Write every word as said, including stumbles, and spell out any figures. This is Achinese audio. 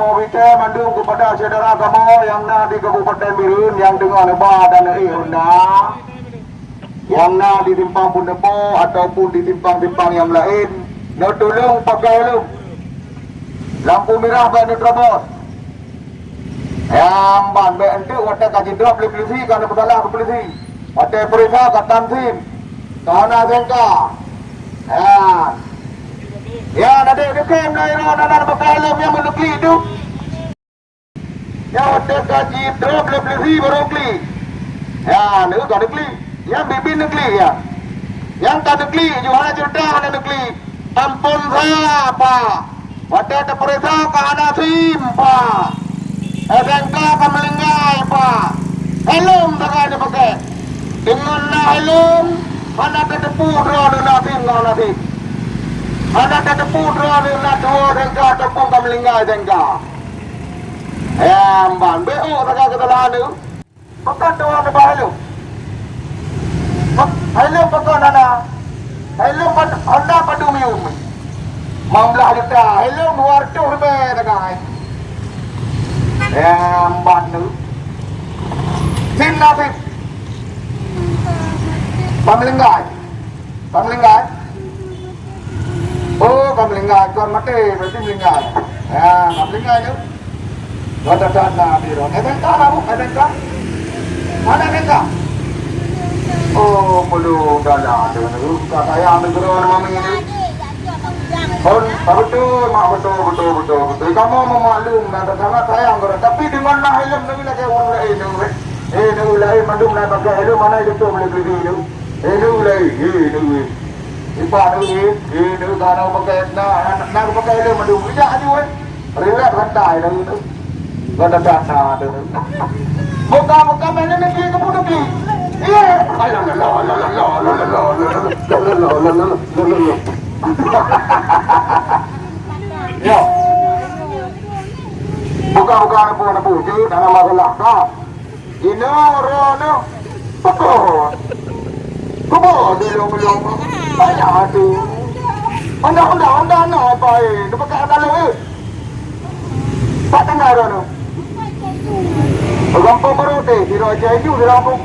Meubri mandum keupada syedara kamoe nyang na di Kabupaten Bireuen nyang teungoh neuba dan neuék honda, nyang na di Simpang Peuneupok ataupun di simpang-simpang nyang laén, neutulông pakai helom. Lampu mirah bèk neuterobos. Nyang ban bèk eunteuk watèe ka jidrop lé polisi, ka neupeusalah keu polisi. Watèe peuriksa ka tam sim, ka hana sengka. Ya. Ya, na dek dukhem na iro na na pakai helom nyang meunukli tu. Ya, watèe ka jidrop lé polisi baru klik. Ya, neu ka neuklik. Nyang biet-biet neuklik ya. Nyang ka neuklik, ju hana ceurita hana neuklik. Ampôn sa, Pak. Watèe teupeuriksa ka hana sim, Pak. S M K ka meulinggai, Pak. Helom sagai neupakai. Deungon na helom, hana tateupeue droeneuh na sim ngon hana sim. Hana tateupeue droeneuh na tuwoe S M K ataupun ka meulinggai S M K. Nyang ban, beuh sagai keusalahan tu. Pakon tuwoe neuba helom? Pak, helom pakon hana? Helom pat-, Honda padum yum? Limong blaih juta. Helom dua ratus ribèe sagai. Nyang ban tu. Sim na sim? Ka meulinggai. Ka meulinggai? Oh, ka meulinggai, kon maté, berarti meulinggai. Ha, ka meulinggai tu. Rata-rata na biro. S M K na, Bu? S M K? Mana S M K? Oh, belum dah lah ada. Ka sayang negara nama ni. Oh, betul, mak, betul, betul, betul, betul. Kamu memaklum, dah sangat sayang, tapi dengan na helom, nabi lagi ureueng lain, nabi. Eh, nabi lain, mandum na pakai helom, mana itu boleh beli tu? Eh, neu lé, eh, neu lé. Ipa neu lé, eh, neu ka na pakai, na, na, na pakai lé mandum. Ijak aju, eh. Relax santai dah gitu. Gak ada data dah. Buka, buka, mana ni, dia kebun ni? Iya. Alah, alah, alah. Yo. Buka, buka, apa, apa. Jadi, tak ada masalah. Kau. Jinoe droeneuh peugah, "Kuba dilong-long payah hati." Honda, Honda, Honda na apa, eh? Neupeugah hana lôn, eh. Pat tinggai droeneuh? Gampông Barote, sidroe Jai Ju, sidroe Gampông